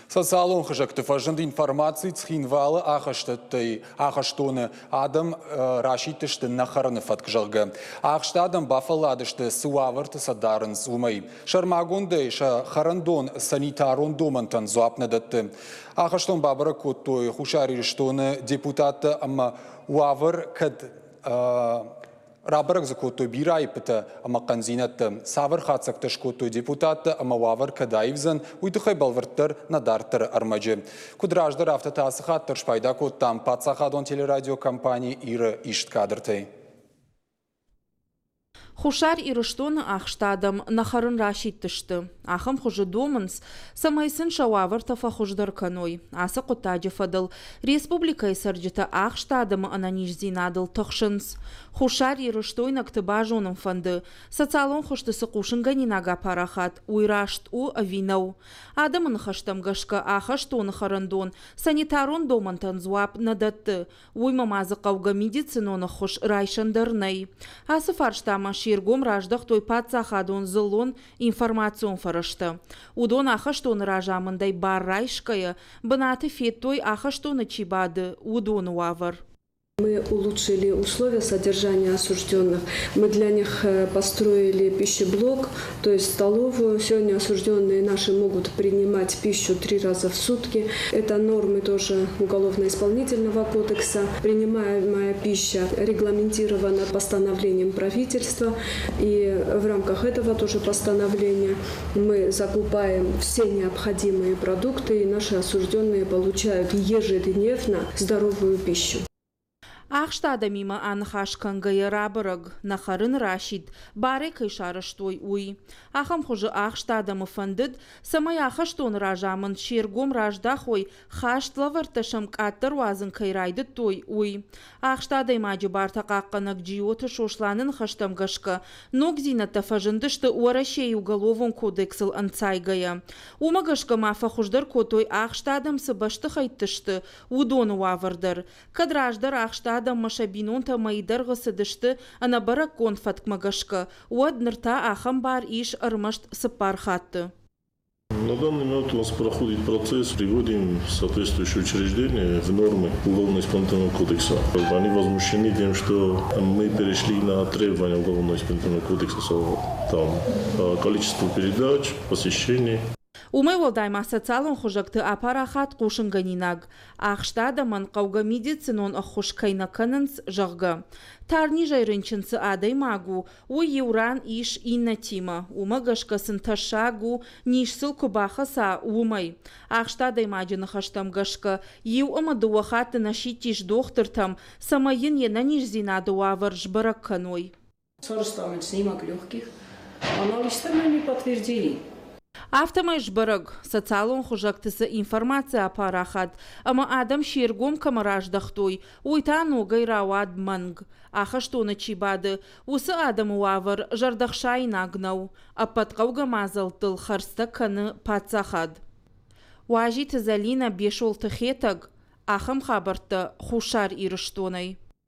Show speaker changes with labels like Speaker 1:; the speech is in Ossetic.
Speaker 1: Социалон хызӕгты фӕзынд информаци Цхинвалы ахӕстӕттӕй ахӕстоны адӕм расидтысты нӕ хӕрыны фӕтк, зӕгъгӕ. Ахст адӕм бафӕлладысты, цы уавӕрты сӕ дарынц, уымӕй. Сӕрмагондӕй сӕ хӕрӕндон санитарон домӕнтӕн дзуапп нӕ дӕтты. Ахӕстон бабӕрӕг кодтой Хуссар Ирыстоны депутаттӕ ӕмӕ уавӕр кӕд Рабӕрӕг дзы кодтой бирӕ аиппытӕ ӕмӕ хъӕндзинӕдтӕ. Цавӕр хатдзӕгтӕ скодтой депутаттӕ ӕмӕ уавӕр кӕд аивдзӕн, уый тыххӕй бӕлвырддӕр нӕ дарддӕры ӕрмӕджы. Куыд раздӕр, афтӕ та ацы хатт дӕр спайда кодтам паддзахадон телерадиокомпани Иры ист кадртӕй.
Speaker 2: Хуссар Ирыстоны ахст адӕм нӕ хӕрын расидтысты. Ахӕм хуызы домынц, цӕмӕй сын сӕ уавӕртӕ фӕхуыздӕр кӕной. Ацы хъуыддаджы фӕдыл республикӕйы цӕрджытӕ ахст адӕмы ӕнӕниздзинадыл тыхсынц. Хуссарирыстойнӕгты базонын фӕнды, социалон хуызты цы хъусынгӕнинаг апарахат, уый раст у ӕви нӕу. Адӕмы ныхӕстӕм гӕсгӕ ахӕстоны хӕрӕндон санитарон домӕнтӕн дзуапп нӕ дӕтты, уыимӕ ма дзы хъӕугӕ медицинон ӕххуыс райсӕн дӕр нӕй. Ацы фарстамӕ се ргом раздӕхтой паддзахадон дзыллон информацион фӕрӕзтӕ. Уыдон ахӕстоны разамындӕй бар райсгӕйӕ, бынаты федтой ахӕстоны чи бады, уыдоны уавӕр.
Speaker 3: Мы улучшили условия содержания осужденных. Мы для них построили пищеблок, то есть столовую. Сегодня осужденные наши могут принимать пищу три раза в сутки. Это нормы тоже Уголовно-исполнительного кодекса. Принимаемая пища регламентирована постановлением правительства. И в рамках этого тоже постановления мы закупаем все необходимые продукты, и наши осужденные получают ежедневно здоровую пищу.
Speaker 2: Ахст адӕмимӕ аныхас кӕнгӕйӕ рабӕрӕг, нӕ хӕрын расидт, барӕй кӕй сарӕзтой, уый. Ахӕм хуызы ахст адӕмы фӕндыд, цӕмӕй ахӕстоны разамынд се ргом раздахой, хӕст лӕвӕрттӕ сӕм къаддӕр уадзын кӕй райдыдтой, уый. Ахст адӕймаджы бартӕ хъахъхъӕнӕг Джиоты Сосланы ныхӕстӕм гӕсгӕ, ногдзинӕдтӕ фӕзындысты Уӕрӕсейы Уголовон кодексыл ӕнцайгӕйӕ. Уымӕ гӕсгӕ ма фӕхуыздӕр кодтой ахст адӕм цы бӕстыхӕйтты сты, уыдоны уавӕр дӕр. Кӕд раздӕр ахст адӕммӕ сӕ бинонтӕ мӕйы дӕргъы цыдысты ӕнӕбӕрӕггонд фӕткмӕ гӕсгӕ, уӕд ныр та ахӕм бар ис ӕрмӕст цыппар хатты.
Speaker 4: На данный момент у нас проходит процесс, приводим соответствующие учреждения в нормы Уголовно-исполнительного кодекса. Они возмущены тем, что мы перешли на требования Уголовно-исполнительного кодекса, там количество передач, посещений.
Speaker 2: Уымӕй уӕлдай ма социалон хуызӕгты апарахат хъусынгӕнинаг, ахст адӕмӕн хъӕугӕ медицинон ӕххуыс кӕй нӕ кӕнынц, зӕгъгӕ. Тарнизӕй рынчын цы адӕймаг у, уый иу ран ис иннӕтимӕ, уымӕ гӕсгӕ сын тӕссаг у, низ сыл куы бахӕца, уымӕй. Ахст адӕймаджы ныхӕстӕм гӕсгӕ, иу ӕмӕ дыууӕ хатты нӕ сидтис дохтыртӕм, цӕмӕй йын йе нӕниздзинады уавӕр сбӕрӕг кӕной.
Speaker 5: Сарӕзтам снимок легких. Анализтӕ мӕ не подтвердили.
Speaker 2: Афтӕмӕй сбӕрӕг, социалон хуызӕгты цы информаци апарахат ӕмӕ адӕм се ргом кӕмӕ раздӕхтой, уый та ногӕй рауад мӕнг. Ахӕстоны чи бады, уыцы адӕмы уавӕр зӕрдӕхсаинаг нӕу. Ӕппӕт хъӕугӕ мадзӕлттыл хӕрдзтӕ кӕны паддзахад. Уазиты Зӕлинӕ, Бесолты Хетӕг, ахӕм хабӕрттӕ Хуссар Ирыстонӕй.